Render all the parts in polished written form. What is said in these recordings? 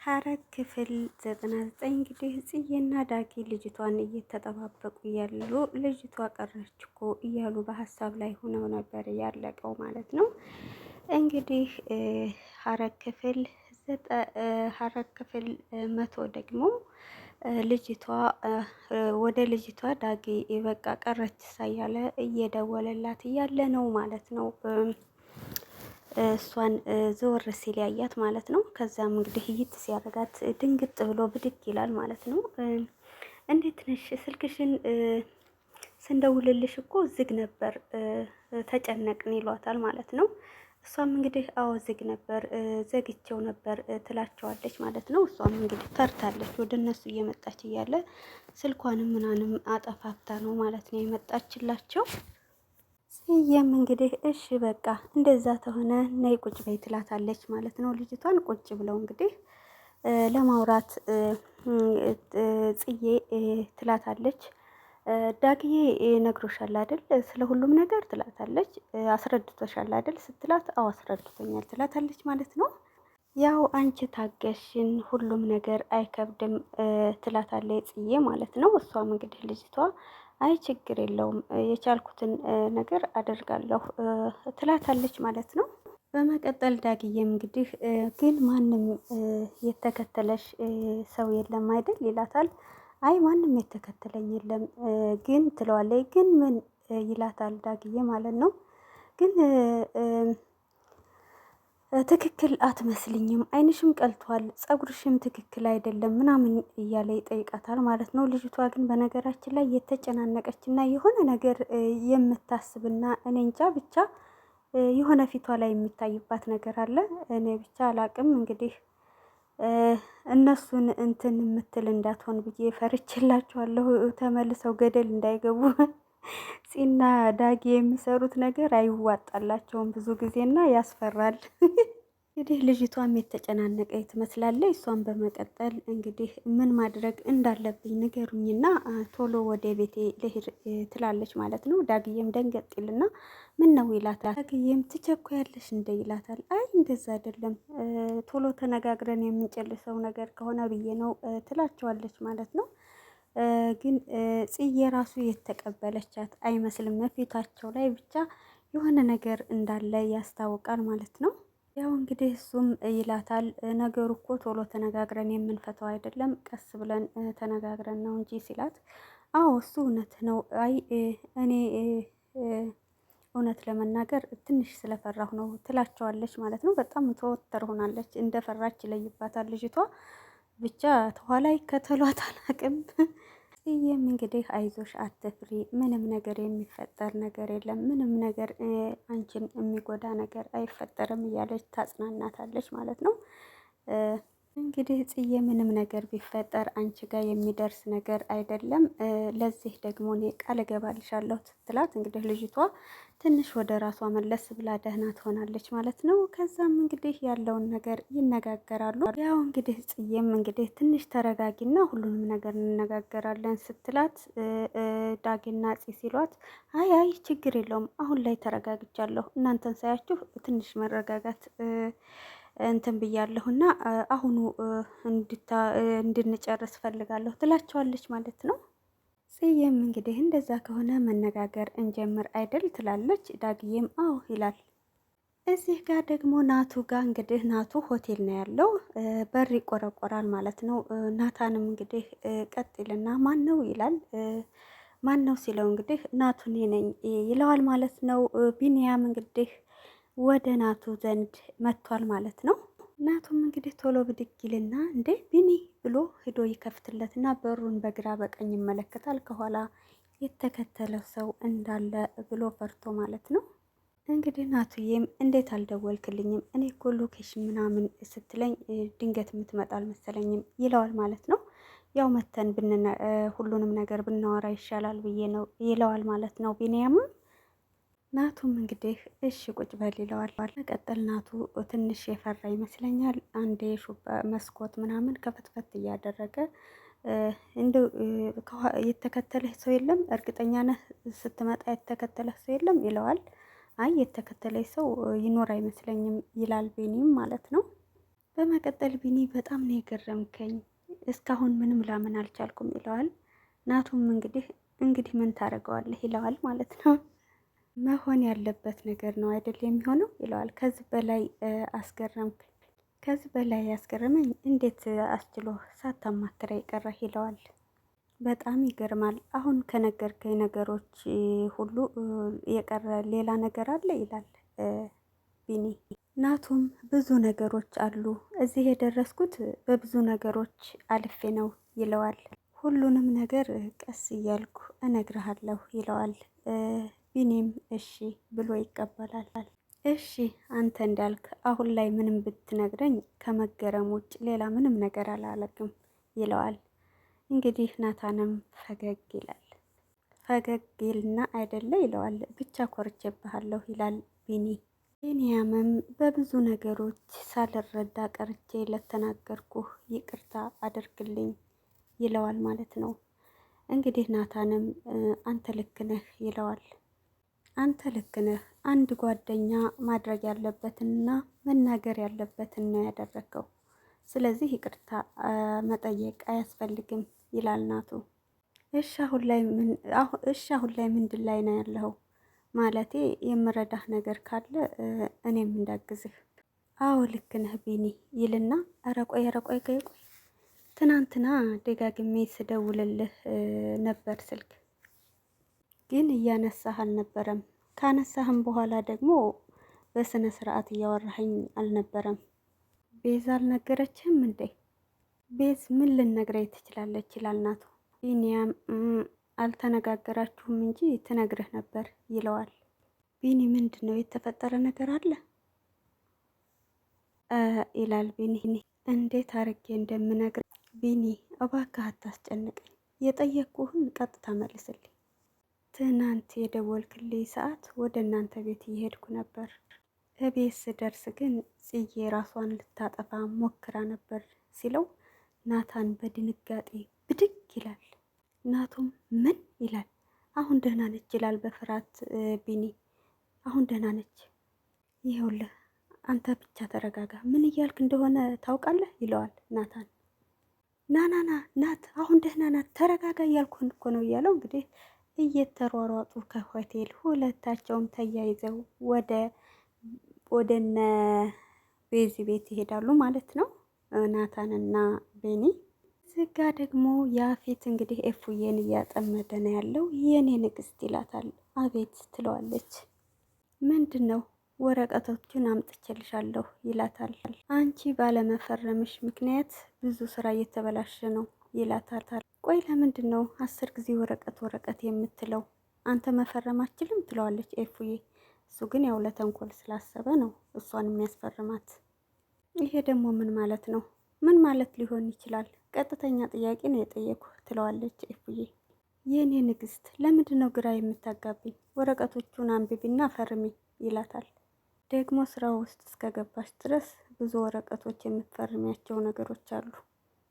ሐረግ ክፍል 99 እንግዲህ ጽዬና ዳጊ ልጅቷን እየተጠባበቁ ያሉ ልጅቷ ቀረች እኮ እያሉ በሀሳብ ላይ ሆነው ነበር ያለቀው ማለት ነው። እንግዲህ ሐረግ ክፍል ሐረግ ክፍል 100 ደግሞ ልጅቷ ወደ ልጅቷ ዳጊ በቃ ቀረች ሳያለ እየደወለላት እያለ ነው ማለት ነው። እሷን ዘወር ሲል ያያት ማለት ነው። ከዛም እንግዲህ እይት ሲያደርጋት ድንግጥ ብሎ ብድግ ይላል ማለት ነው። እንዴት ነሽ? ስልክሽን ስንደውልልሽ እኮ ዝግ ነበር ተጨነቅን ይሏታል ማለት ነው። እሷም እንግዲህ አዎ ዝግ ነበር ዘግቼው ነበር ትላቸዋለች ማለት ነው። እሷም እንግዲህ ፈርታለች። ወደ እነሱ እየመጣች እያለ ስልኳንም ምናንም አጠፋፍታ ነው ማለት ነው የመጣችላቸው። ጽዬም እንግዲህ እሺ በቃ እንደዛ ተሆነ ነይ ቁጭ በይ ትላታለች ማለት ነው። ልጅቷን ቁጭ ብለው እንግዲህ ለማውራት ጽዬ ትላታለች። ዳግዬ ነግሮሻል አይደል ስለ ሁሉም ነገር ትላታለች። አስረድቶሻል አይደል ስትላት፣ አዎ አስረድቶኛል ትላታለች ማለት ነው። ያው አንቺ ታገሽን ሁሉም ነገር አይከብድም ትላታለች ጽዬ ማለት ነው። እሷም እንግዲህ ልጅቷ አይ ችግር የለውም የቻልኩትን ነገር አደርጋለሁ ትላታለች ማለት ነው። በመቀጠል ዳግዬም እንግዲህ ግን ማንም የተከተለሽ ሰው የለም አይደል ይላታል። አይ ማንም የተከተለኝ የለም ግን ትለዋለች። ግን ምን ይላታል ዳግዬ ማለት ነው። ግን ትክክል አትመስልኝም፣ ዓይንሽም ቀልቷል፣ ፀጉርሽም ትክክል አይደለም ምናምን እያለ ይጠይቃታል ማለት ነው። ልጅቷ ግን በነገራችን ላይ የተጨናነቀች እና የሆነ ነገር የምታስብና እኔ እንጃ ብቻ የሆነ ፊቷ ላይ የሚታይባት ነገር አለ። እኔ ብቻ አላቅም እንግዲህ እነሱን እንትን የምትል እንዳትሆን ብዬ ፈርችላቸዋለሁ። ተመልሰው ገደል እንዳይገቡ ፂና ዳጊ የሚሰሩት ነገር አይዋጣላቸውም ብዙ ጊዜና ያስፈራል። እንግዲህ ልጅቷም የተጨናነቀ ትመስላለች። እሷን በመቀጠል እንግዲህ ምን ማድረግ እንዳለብኝ ንገሩኝና ቶሎ ወደ ቤቴ ልሂድ ትላለች ማለት ነው። ዳግዬም ደንገጥ ይልና ምን ነው ይላታል። ዳግዬም ትቸኩያለሽ እንደ ይላታል። አይ እንደዛ አይደለም ቶሎ ተነጋግረን የምንጨልሰው ነገር ከሆነ ብዬ ነው ትላቸዋለች ማለት ነው። ግን ጽዬ ራሱ የተቀበለቻት አይመስልም። ፊታቸው ላይ ብቻ የሆነ ነገር እንዳለ ያስታውቃል ማለት ነው። ያው እንግዲህ እሱም ይላታል ነገሩ እኮ ቶሎ ተነጋግረን የምንፈታው አይደለም፣ ቀስ ብለን ተነጋግረን ነው እንጂ ሲላት፣ አዎ እሱ እውነት ነው። አይ እኔ እውነት ለመናገር ትንሽ ስለፈራሁ ነው ትላቸዋለች ማለት ነው። በጣም ተወተር ሆናለች፣ እንደፈራች ይለይባታል ልጅቷ። ብቻ ተኋላ ይከተሏት አላቅም። ጽዬም እንግዲህ አይዞሽ አትፍሪ፣ ምንም ነገር የሚፈጠር ነገር የለም፣ ምንም ነገር አንቺን የሚጎዳ ነገር አይፈጠርም እያለች ታጽናናታለች ማለት ነው። እንግዲህ ጽዬ ምንም ነገር ቢፈጠር አንቺ ጋር የሚደርስ ነገር አይደለም፣ ለዚህ ደግሞ እኔ ቃል እገባልሻለሁ ስትላት እንግዲህ ልጅቷ ትንሽ ወደ ራሷ መለስ ብላ ደህና ትሆናለች ማለት ነው። ከዛም እንግዲህ ያለውን ነገር ይነጋገራሉ። ያው እንግዲህ ጽዬም እንግዲህ ትንሽ ተረጋጊና ሁሉንም ነገር እንነጋገራለን ስትላት ዳጊና ጽ ሲሏት አይ አይ ችግር የለውም አሁን ላይ ተረጋግቻለሁ፣ እናንተን ሳያችሁ ትንሽ መረጋጋት እንትን ብያለሁና አሁኑ እንድንጨርስ ፈልጋለሁ ትላቸዋለች ማለት ነው። ጽዬም እንግዲህ እንደዛ ከሆነ መነጋገር እንጀምር አይደል ትላለች። ዳግዬም አዎ ይላል። እዚህ ጋር ደግሞ ናቱ ጋር እንግዲህ ናቱ ሆቴል ነው ያለው። በር ይቆረቆራል ማለት ነው። ናታንም እንግዲህ ቀጥልና ማን ነው ይላል። ማን ነው ሲለው እንግዲህ ናቱ እኔ ነኝ ይለዋል ማለት ነው። ቢንያም እንግዲህ ወደ ናቱ ዘንድ መጥቷል ማለት ነው። ናቱም እንግዲህ ቶሎ ብድግ ይልና እንዴ ቢኒ ብሎ ሂዶ ይከፍትለትና በሩን በግራ በቀኝ ይመለከታል። ከኋላ የተከተለው ሰው እንዳለ ብሎ ፈርቶ ማለት ነው። እንግዲህ ናቱዬም እንዴት አልደወልክልኝም? እኔ እኮ location ምናምን ስትለኝ ድንገት የምትመጣ አልመሰለኝም ይለዋል ማለት ነው። ያው መተን ሁሉንም ነገር ብናወራ ይሻላል ብዬ ነው ይለዋል ማለት ነው ቢኒያምም ናቱም እንግዲህ እሺ ቁጭ በል ይለዋል። ቀጠል ናቱ ትንሽ የፈራ ይመስለኛል። አንዴ ሹባ መስኮት ምናምን ከፈትፈት እያደረገ እንደው የተከተለህ ሰው የለም፣ እርግጠኛ ነህ ስትመጣ የተከተለህ ሰው የለም ይለዋል። አይ የተከተለኝ ሰው ይኖር አይመስለኝም ይላል ቤኒም ማለት ነው። በመቀጠል ቢኒ በጣም ነው የገረምከኝ፣ እስካሁን ምንም ላምን አልቻልኩም ይለዋል። ናቱም እንግዲህ ምን ታደርገዋለህ ይለዋል ማለት ነው። መሆን ያለበት ነገር ነው አይደል የሚሆነው ይለዋል። ከዚህ በላይ አስገረምክ፣ ከዚህ በላይ ያስገረመኝ እንዴት አስችሎ ሳታማክረ ይቀረህ ይለዋል። በጣም ይገርማል። አሁን ከነገርከኝ ነገሮች ሁሉ የቀረ ሌላ ነገር አለ ይላል ቢኒ። ናቱም ብዙ ነገሮች አሉ፣ እዚህ የደረስኩት በብዙ ነገሮች አልፌ ነው ይለዋል። ሁሉንም ነገር ቀስ እያልኩ እነግርሃለሁ ይለዋል። ቢኒም እሺ ብሎ ይቀበላል። እሺ አንተ እንዳልክ አሁን ላይ ምንም ብትነግረኝ ከመገረም ውጭ ሌላ ምንም ነገር አላለግም ይለዋል። እንግዲህ ናታንም ፈገግ ይላል። ፈገግ ይልና አይደለ ይለዋል። ብቻ ኮርቼብሃለሁ ይላል ቢኒ። ቢኒያምም በብዙ ነገሮች ሳልረዳ ቀርቼ ለተናገርኩህ ይቅርታ አድርግልኝ ይለዋል ማለት ነው። እንግዲህ ናታንም አንተ ልክ ነህ ይለዋል። አንተ ልክ ነህ፣ አንድ ጓደኛ ማድረግ ያለበትንና መናገር ያለበትን ነው ያደረግከው። ስለዚህ ይቅርታ መጠየቅ አያስፈልግም ይላል ናቱ። እሺ አሁን ላይ ምንድን ላይ ነው ያለኸው? ማለቴ የምረዳህ ነገር ካለ እኔም እንዳግዝህ። አዎ ልክ ነህ ቢኒ ይልና ኧረ ቆይ ኧረ ቆይ ቆይ ቆይ ትናንትና ደጋግሜ ስደውልልህ ነበር ስልክ ግን እያነሳህ አልነበረም። ካነሳህም በኋላ ደግሞ በስነ ስርዓት እያወራኸኝ አልነበረም። ቤዛ አልነገረችህም እንዴ? ቤዝ ምን ልነግረኝ ትችላለች? ይላል ናቱ። ቢኒያም አልተነጋገራችሁም እንጂ ትነግርህ ነበር ይለዋል። ቢኒ ምንድን ነው የተፈጠረ ነገር አለ ይላል ቢኒ። እንዴት አርጌ እንደምነግር ቢኒ፣ እባክህ አታስጨንቀኝ። የጠየቅኩህን ቀጥታ መልስልኝ። ትናንት የደወልክልኝ ሰዓት ወደ እናንተ ቤት እየሄድኩ ነበር። እቤት ስደርስ ግን ጽዬ ራሷን ልታጠፋ ሞክራ ነበር ሲለው ናታን በድንጋጤ ብድግ ይላል። ናቱም ምን ይላል? አሁን ደህና ነች ይላል በፍርሃት ቢኒ። አሁን ደህና ነች፣ ይኸውልህ አንተ ብቻ ተረጋጋ፣ ምን እያልክ እንደሆነ ታውቃለህ ይለዋል ናታን። ናናና ናት፣ አሁን ደህና ናት፣ ተረጋጋ እያልኩህን እኮ ነው እያለው እንግዲህ እየተሯሯጡ ከሆቴል ሁለታቸውም ተያይዘው ወደ ወደነ ቤዚ ቤት ይሄዳሉ ማለት ነው። ናታንና ቤኒ ዝጋ ደግሞ ያፌት እንግዲህ ኤፉዬን እያጠመደ ነው ያለው። የኔ ንግስት ይላታል። አቤት ትለዋለች። ምንድን ነው ወረቀቶችን አምጥቼልሻለሁ ይላታል። አንቺ ባለመፈረምሽ ምክንያት ብዙ ስራ እየተበላሸ ነው ይላታል። ቆይ ለምንድን ነው 10 ጊዜ ወረቀት ወረቀት የምትለው? አንተ መፈረም አችልም ትለዋለች ኤፉዬ። እሱ ግን ያው ለተንኮል ስላሰበ ነው እሷን የሚያስፈርማት። ይሄ ደግሞ ምን ማለት ነው? ምን ማለት ሊሆን ይችላል? ቀጥተኛ ጥያቄ ነው የጠየኩ ትለዋለች ኤፉዬ። የእኔ ንግስት ለምንድን ነው ግራ የምታጋብኝ? ወረቀቶቹን አንብቢና ፈርሚ ይላታል። ደግሞ ስራ ውስጥ እስከገባች ድረስ ብዙ ወረቀቶች የምትፈርሚያቸው ነገሮች አሉ።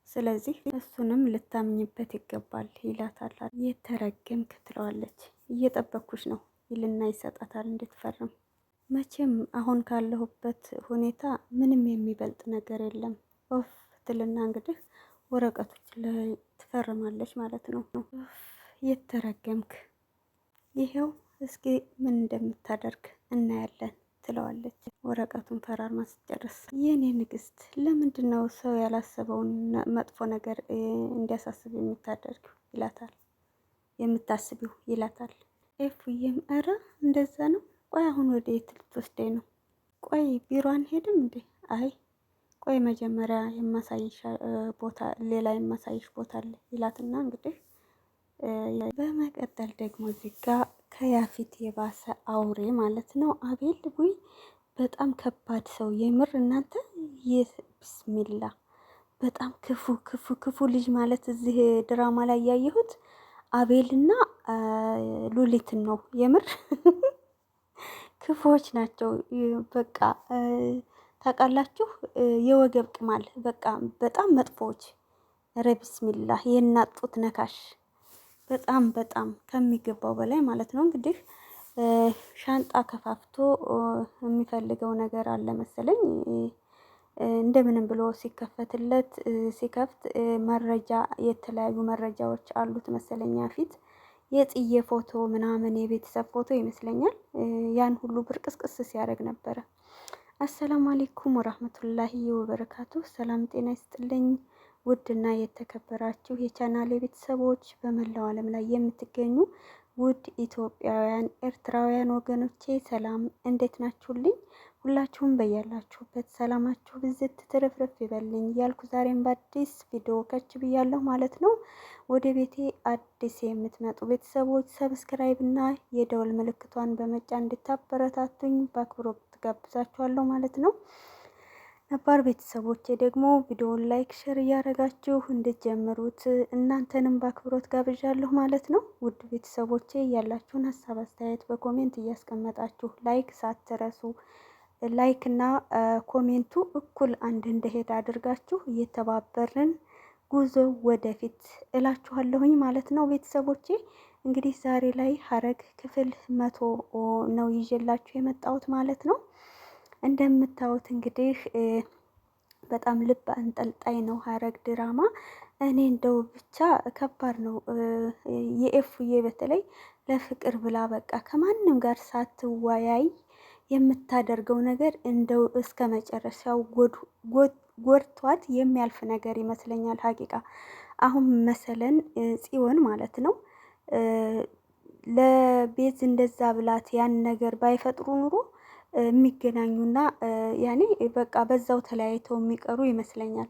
ስለዚህ እሱንም ልታምኝበት ይገባል ይላታል። የተረገምክ ትለዋለች። እየጠበኩሽ ነው ይልና ይሰጣታል እንድትፈርም። መቼም አሁን ካለሁበት ሁኔታ ምንም የሚበልጥ ነገር የለም ኦፍ ትልና እንግዲህ ወረቀቶች ላይ ትፈርማለች ማለት ነው። የተረገምክ ይሄው እስኪ ምን እንደምታደርግ እናያለን ትለዋለች። ወረቀቱን ፈራርማ ስትጨርስ የኔ ንግስት፣ ለምንድን ነው ሰው ያላሰበውን መጥፎ ነገር እንዲያሳስብ የምታደርጊው? ይላታል። የምታስቢው ይላታል። ኤፉዬም ኧረ እንደዛ ነው። ቆይ አሁን ወደ የት ልትወስደኝ ነው? ቆይ ቢሮ አንሄድም እንዴ? አይ ቆይ መጀመሪያ የማሳይሽ ቦታ ሌላ የማሳይሽ ቦታ አለ ይላትና እንግዲህ በመቀጠል ደግሞ እዚህ ጋ ከያፊት የባሰ አውሬ ማለት ነው አቤል። ውይ በጣም ከባድ ሰው የምር እናንተ፣ ብስሚላ በጣም ክፉ ክፉ ክፉ ልጅ ማለት እዚህ ድራማ ላይ ያየሁት አቤልና ሉሊትን ነው የምር ክፉዎች ናቸው። በቃ ታውቃላችሁ፣ የወገብ ቅማል በቃ በጣም መጥፎዎች። ኧረ ቢስሚላህ የእናት ጡት ነካሽ በጣም በጣም ከሚገባው በላይ ማለት ነው። እንግዲህ ሻንጣ ከፋፍቶ የሚፈልገው ነገር አለ መሰለኝ። እንደምንም ብሎ ሲከፈትለት ሲከፍት መረጃ የተለያዩ መረጃዎች አሉት መሰለኛ ፊት የጽዬ ፎቶ ምናምን የቤተሰብ ፎቶ ይመስለኛል። ያን ሁሉ ብርቅስቅስ ሲያደርግ ነበረ። አሰላሙ አሌይኩም ወራህመቱላሂ ወበረካቱ። ሰላም ጤና ይስጥልኝ። ውድና የተከበራችሁ የቻናሌ ቤተሰቦች በመላው ዓለም ላይ የምትገኙ ውድ ኢትዮጵያውያን ኤርትራውያን ወገኖቼ ሰላም፣ እንዴት ናችሁልኝ? ሁላችሁም በያላችሁበት ሰላማችሁ ብዝት ትርፍርፍ ይበልኝ እያልኩ ዛሬም በአዲስ ቪዲዮ ከች ብያለሁ ማለት ነው። ወደ ቤቴ አዲስ የምትመጡ ቤተሰቦች subscribe እና የደወል ምልክቷን በመጫን እንድታበረታቱኝ በአክብሮት ጋብዛችኋለሁ ማለት ነው። ነባር ቤተሰቦቼ ደግሞ ቪዲዮውን like፣ share እያደረጋችሁ እንድትጀምሩት እናንተንም በአክብሮት ጋብዣለሁ ማለት ነው። ውድ ቤተሰቦቼ ያላችሁን ሀሳብ አስተያየት በ comment እያስቀመጣችሁ like ሳትረሱ like እና comment ኡ እኩል አንድ እንደሄድ አድርጋችሁ እየተባበርን ጉዞ ወደፊት እላችኋለሁኝ ማለት ነው። ቤተሰቦቼ እንግዲህ ዛሬ ላይ ሐረግ ክፍል 100 ነው ይዤላችሁ የመጣሁት ማለት ነው። እንደምታዩት እንግዲህ በጣም ልብ አንጠልጣይ ነው ሐረግ ድራማ። እኔ እንደው ብቻ ከባድ ነው የኤፉዬ በተለይ ለፍቅር ብላ በቃ ከማንም ጋር ሳትወያይ የምታደርገው ነገር እንደው እስከ መጨረሻው ጎድቷት የሚያልፍ ነገር ይመስለኛል። ሀቂቃ አሁን መሰለን ጽዮን ማለት ነው ለቤዝ እንደዛ ብላት ያን ነገር ባይፈጥሩ ኑሮ የሚገናኙና ያኔ በቃ በዛው ተለያይተው የሚቀሩ ይመስለኛል።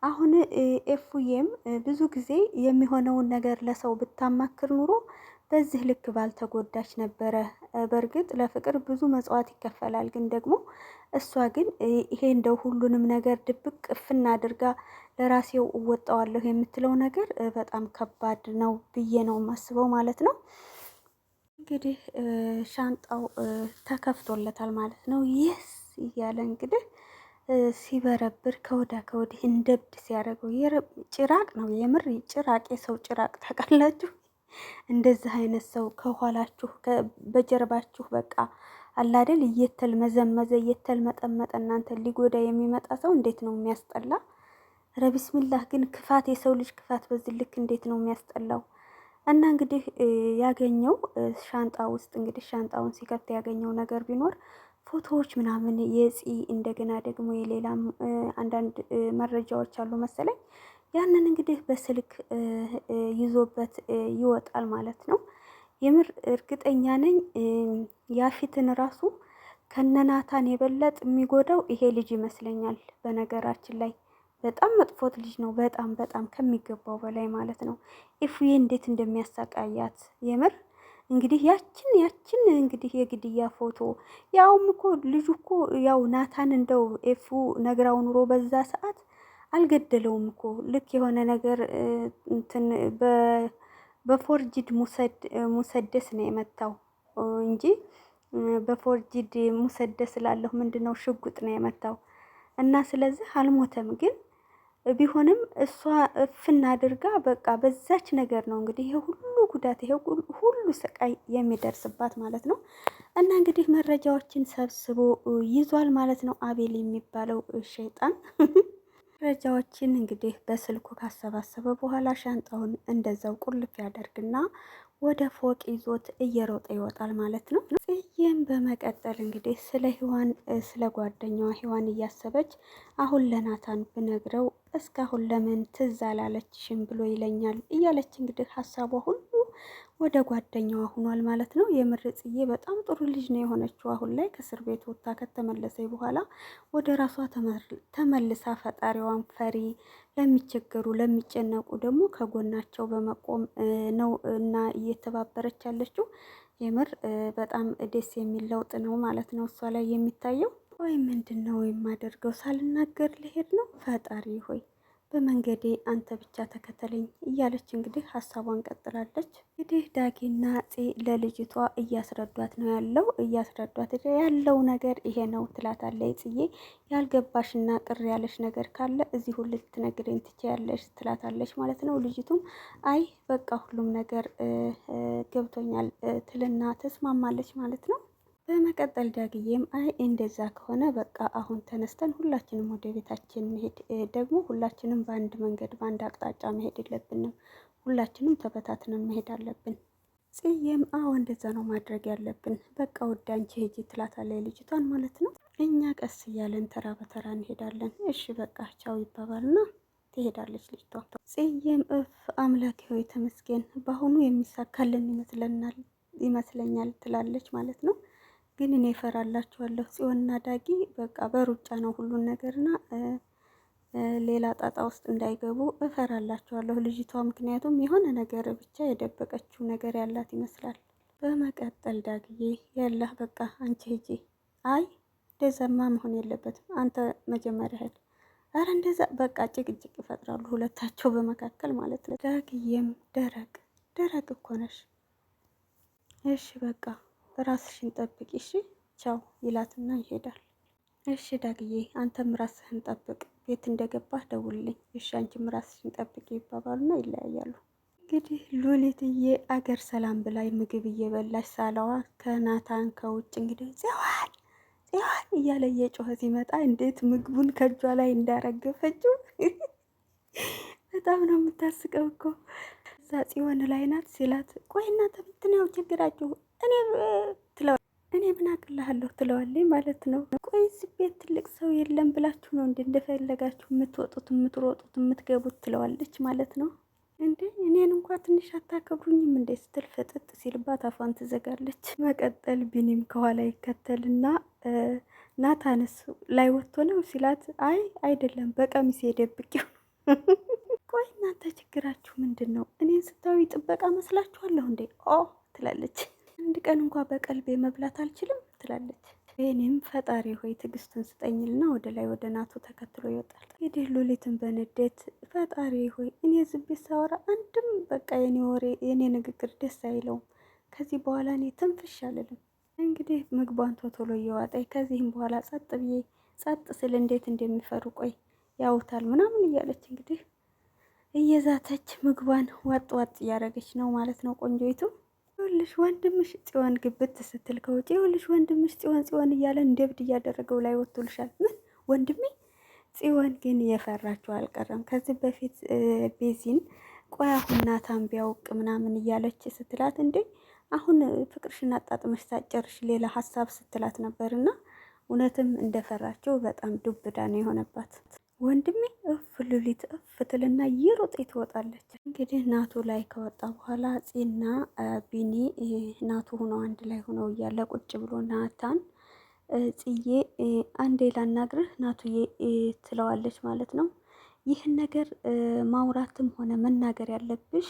አሁን ኤፉዬም ብዙ ጊዜ የሚሆነውን ነገር ለሰው ብታማክር ኑሮ በዚህ ልክ ባልተጎዳች ነበረ። በእርግጥ ለፍቅር ብዙ መጽዋት ይከፈላል። ግን ደግሞ እሷ ግን ይሄ እንደው ሁሉንም ነገር ድብቅ እፍና አድርጋ ለራሴው እወጣዋለሁ የምትለው ነገር በጣም ከባድ ነው ብዬ ነው የማስበው ማለት ነው። እንግዲህ ሻንጣው ተከፍቶለታል ማለት ነው። yes እያለ እንግዲህ ሲበረብር ከወዳ ከወዲህ እንደ እብድ ሲያደርገው ጭራቅ ነው የምር ጭራቅ፣ የሰው ጭራቅ ታውቃላችሁ። እንደዚህ አይነት ሰው ከኋላችሁ በጀርባችሁ በቃ አላደል እየተልመዘመዘ እየተልመጠመጠ እናንተ ሊጎዳ የሚመጣ ሰው እንዴት ነው የሚያስጠላ! ኧረ ቢስሚላህ ግን ክፋት፣ የሰው ልጅ ክፋት በዚህ ልክ እንዴት ነው የሚያስጠላው? እና እንግዲህ ያገኘው ሻንጣ ውስጥ እንግዲህ ሻንጣውን ሲከፍት ያገኘው ነገር ቢኖር ፎቶዎች ምናምን የፂ እንደገና ደግሞ የሌላም አንዳንድ መረጃዎች አሉ መሰለኝ። ያንን እንግዲህ በስልክ ይዞበት ይወጣል ማለት ነው። የምር እርግጠኛ ነኝ ያፊትን ራሱ ከነናታን የበለጥ የሚጎዳው ይሄ ልጅ ይመስለኛል። በነገራችን ላይ በጣም መጥፎት ልጅ ነው። በጣም በጣም ከሚገባው በላይ ማለት ነው። ኢፉዬ እንዴት እንደሚያሰቃያት የምር እንግዲህ ያችን ያችን እንግዲህ የግድያ ፎቶ ያውም እኮ ልጁ እኮ ያው ናታን እንደው ኤፉ ነግራው ኑሮ በዛ ሰዓት አልገደለውም እኮ ልክ የሆነ ነገር እንትን በ forged مسدس ነው የመታው እንጂ በ forged مسدس ላለሁ ምንድነው ሽጉጥ ነው የመታው እና ስለዚህ አልሞተም ግን ቢሆንም እሷ እፍና አድርጋ በቃ በዛች ነገር ነው እንግዲህ ይሄ ሁሉ ጉዳት ይሄ ሁሉ ስቃይ የሚደርስባት ማለት ነው። እና እንግዲህ መረጃዎችን ሰብስቦ ይዟል ማለት ነው አቤል የሚባለው ሸይጣን። መረጃዎችን እንግዲህ በስልኩ ካሰባሰበ በኋላ ሻንጣውን እንደዛው ቁልፍ ያደርግና ወደ ፎቅ ይዞት እየሮጠ ይወጣል ማለት ነው። ጽዬም በመቀጠል እንግዲህ ስለ ሔዋን ስለ ጓደኛዋ ሔዋን እያሰበች አሁን ለናታን ብነግረው እስካሁን ለምን ትዝ አላለችሽም ብሎ ይለኛል እያለች እንግዲህ ሀሳቧ ሁሉ ወደ ጓደኛዋ ሆኗል ማለት ነው። የምር ጽዬ በጣም ጥሩ ልጅ ነው የሆነችው። አሁን ላይ ከእስር ቤት ወጥታ ከተመለሰ በኋላ ወደ ራሷ ተመልሳ ፈጣሪዋን ፈሪ፣ ለሚቸገሩ ለሚጨነቁ ደግሞ ከጎናቸው በመቆም ነው እና እየተባበረች ያለችው። የምር በጣም ደስ የሚል ለውጥ ነው ማለት ነው እሷ ላይ የሚታየው። ወይ ምንድን ነው የማደርገው? ሳልናገር ልሄድ ነው? ፈጣሪ ሆይ በመንገዴ አንተ ብቻ ተከተለኝ እያለች እንግዲህ ሀሳቧን ቀጥላለች። እንግዲህ ዳጊና ፂ ለልጅቷ እያስረዷት ነው ያለው እያስረዷት ያለው ነገር ይሄ ነው ትላታለች ጽዬ። ያልገባሽና ቅር ያለሽ ነገር ካለ እዚሁ ልትነግረኝ ትችያለሽ ትላታለች ማለት ነው። ልጅቱም አይ በቃ ሁሉም ነገር ገብቶኛል ትልና ተስማማለች ማለት ነው። በመቀጠል ዳግዬም አይ እንደዛ ከሆነ በቃ አሁን ተነስተን ሁላችንም ወደ ቤታችን እንሄድ፣ ደግሞ ሁላችንም በአንድ መንገድ በአንድ አቅጣጫ መሄድ የለብንም፣ ሁላችንም ተበታትነን መሄድ አለብን። ጽዬም አዎ እንደዛ ነው ማድረግ ያለብን፣ በቃ ወደ አንቺ ሂጂ ትላታለች ልጅቷን ማለት ነው። እኛ ቀስ እያለን ተራ በተራ እንሄዳለን። እሺ በቃ ቻው ይባባልና ትሄዳለች ልጅቷ። ጽዬም እፍ አምላኬ ሆይ ተመስገን፣ በአሁኑ የሚሳካልን ይመስለናል ይመስለኛል ትላለች ማለት ነው። ግን እኔ እፈራላችኋለሁ ጽዮንና ዳጊ በቃ በሩጫ ነው ሁሉን ነገርና ሌላ ጣጣ ውስጥ እንዳይገቡ እፈራላችኋለሁ ልጅቷ። ምክንያቱም የሆነ ነገር ብቻ የደበቀችው ነገር ያላት ይመስላል። በመቀጠል ዳግዬ ያለህ በቃ አንቺ ሂጂ። አይ እንደዛማ መሆን የለበትም አንተ መጀመሪያ ሂድ። አረ እንደዛ በቃ ጭቅጭቅ ይፈጥራሉ ሁለታቸው በመካከል ማለት ነው። ዳግዬም ደረቅ ደረቅ እኮ ነሽ። እሺ በቃ ራስሽን ጠብቂ እሺ ቻው ይላትና ይሄዳል። እሺ ዳግዬ አንተም ራስህን ጠብቅ፣ ቤት እንደገባህ ደውልልኝ። እሺ አንቺም ራስሽን ጠብቂ ይባባሉና ይለያያሉ። እንግዲህ ሉሊትዬ አገር ሰላም ብላይ ምግብ እየበላች ሳለዋ ከናታን ከውጭ እንግዲህ ጽዮን ጽዮን እያለ እየጮኸ ሲመጣ እንዴት ምግቡን ከእጇ ላይ እንዳረገፈችው በጣም ነው የምታስቀው እኮ። እዛ ጽዮን ላይ ናት ሲላት፣ ቆይ እናንተ ምንድን ነው ችግራችሁ? እኔ ትለዋለች እኔ ምን አቅልሃለሁ ትለዋለች ማለት ነው። ቆይ እዚህ ቤት ትልቅ ሰው የለም ብላችሁ ነው እንደ እንደፈለጋችሁ የምትወጡት የምትሮጡት የምትገቡት ትለዋለች ማለት ነው። እንዴ እኔን እንኳ ትንሽ አታከብሩኝም እንዴ ስትል ፍጥጥ ሲልባት አፏን ትዘጋለች። መቀጠል ቢኒም ከኋላ ይከተልና ናታንስ ላይ ወጥቶ ነው ሲላት፣ አይ አይደለም በቀሚሴ ደብቄው። ቆይ እናንተ ችግራችሁ ምንድን ነው? እኔን ስታዩ ጥበቃ መስላችኋለሁ እንዴ? ኦ ትላለች። አንድ ቀን እንኳ በቀልቤ መብላት አልችልም ትላለች። እኔም ፈጣሪ ሆይ ትዕግስቱን ስጠኝልና ወደ ላይ ወደ ናቱ ተከትሎ ይወጣል። እንግዲህ ሉሊትን በንዴት ፈጣሪ ሆይ እኔ ዝም ቤት ሳወራ አንድም በቃ የኔ ወሬ የኔ ንግግር ደስ አይለውም። ከዚህ በኋላ እኔ ትንፍሽ አልልም። እንግዲህ ምግቧን ቶቶሎ እየዋጠኝ ከዚህም በኋላ ጸጥ ብዬ ጸጥ ስል እንዴት እንደሚፈሩ ቆይ ያውታል ምናምን እያለች እንግዲህ እየዛተች ምግቧን ዋጥ ዋጥ እያደረገች ነው ማለት ነው ቆንጆይቱ። ይኸውልሽ ወንድምሽ ጽዮን ግብት ስትል ከውጭ ይኸውልሽ ወንድምሽ ጽዮን ጽዮን እያለ እንደ እብድ እያደረገው ላይ ወጥቶልሻል። ምን ወንድሜ? ጽዮን ግን የፈራችው አልቀረም። ከዚህ በፊት ቤዚን ቆይ አሁን ናታን ቢያውቅ ምናምን እያለች ስትላት እንዴ አሁን ፍቅርሽን አጣጥመሽ ሳጨርሽ ሌላ ሀሳብ ስትላት ነበርና እውነትም እንደፈራችው በጣም ዱብዳ ነው የሆነባት። ወንድሜ እፍ ሉሊት እፍ ትልና እየሮጠ ትወጣለች። እንግዲህ ናቱ ላይ ከወጣ በኋላ ፂና ቢኒ ናቱ ሆነው አንድ ላይ ሆነው እያለ ቁጭ ብሎ ናታን ጽዬ አንዴ ላናግርህ ናቱዬ ትለዋለች ማለት ነው። ይህን ነገር ማውራትም ሆነ መናገር ያለብሽ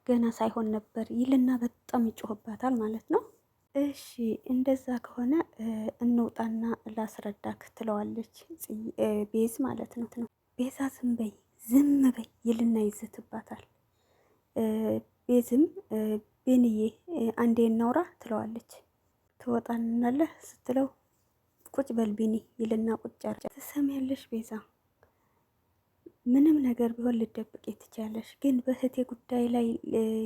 ገና ሳይሆን ነበር ይልና በጣም ይጮህባታል ማለት ነው። እሺ እንደዛ ከሆነ እንውጣና ላስረዳክ ትለዋለች ቤዝ ማለት ነው። ቤዛ ዝም በይ ዝም በይ ይልና ይዝትባታል። ቤዝም ቤንዬ አንዴ እናውራ ትለዋለች። ትወጣናለህ ስትለው ቁጭ በል ቢኒ ይልና ቁጭ ያለ ትሰሚያለሽ ቤዛ ምንም ነገር ቢሆን ልደብቂ ትችያለሽ፣ ግን በእህቴ ጉዳይ ላይ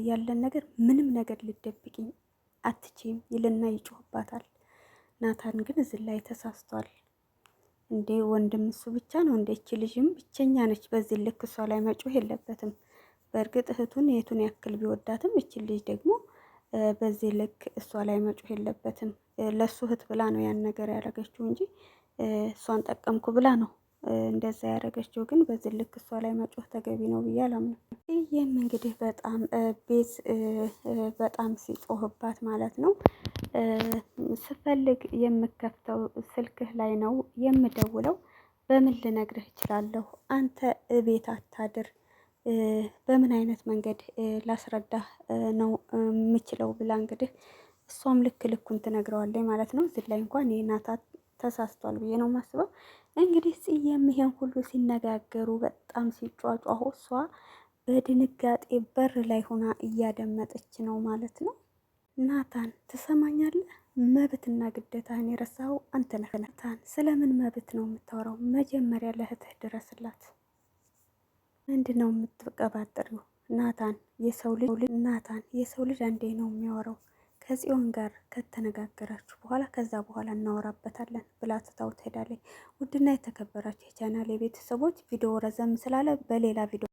ያለን ነገር ምንም ነገር ልደብቅኝ አትችይም ይልና ይጮህባታል። ናታን ግን እዚህ ላይ ተሳስቷል። እንዴ ወንድም እሱ ብቻ ነው እንዴ? እቺ ልጅም ብቸኛ ነች። በዚህ ልክ እሷ ላይ መጮህ የለበትም። በእርግጥ እህቱን የቱን ያክል ቢወዳትም እቺ ልጅ ደግሞ በዚህ ልክ እሷ ላይ መጮህ የለበትም። ለእሱ እህት ብላ ነው ያን ነገር ያደረገችው እንጂ እሷን ጠቀምኩ ብላ ነው እንደዛ ያደረገችው። ግን በዚህ ልክ እሷ ላይ መጮህ ተገቢ ነው ብዬ አላምንም። ይህም እንግዲህ በጣም ቤት በጣም ሲጮህባት ማለት ነው። ስፈልግ የምከፍተው ስልክህ ላይ ነው የምደውለው። በምን ልነግርህ እችላለሁ? አንተ እቤት አታድር፣ በምን አይነት መንገድ ላስረዳህ ነው የምችለው ብላ እንግዲህ እሷም ልክ ልኩን ትነግረዋለች ማለት ነው። እዚህ ላይ እንኳን የናታ ተሳስቷል ብዬ ነው የማስበው። እንግዲህ ጽዬም ይሄን ሁሉ ሲነጋገሩ በጣም ሲጯጯሁ እሷ በድንጋጤ በር ላይ ሆና እያደመጠች ነው ማለት ነው። ናታን ትሰማኛለህ? መብትና ግዴታህን የረሳኸው አንተ ነህ። ናታን ስለምን መብት ነው የምታወራው? መጀመሪያ ለእህትህ ድረስላት። ምንድን ነው የምትቀባጥሪው? ናታን የሰው ልጅ ናታን የሰው ልጅ አንዴ ነው የሚያወራው። ከጽዮን ጋር ከተነጋገራችሁ በኋላ ከዛ በኋላ እናወራበታለን ብላ ትታው ትሄዳለች። ውድና የተከበራችሁ የቻናል የቤተሰቦች ቪዲዮ ረዘም ስላለ በሌላ ቪዲዮ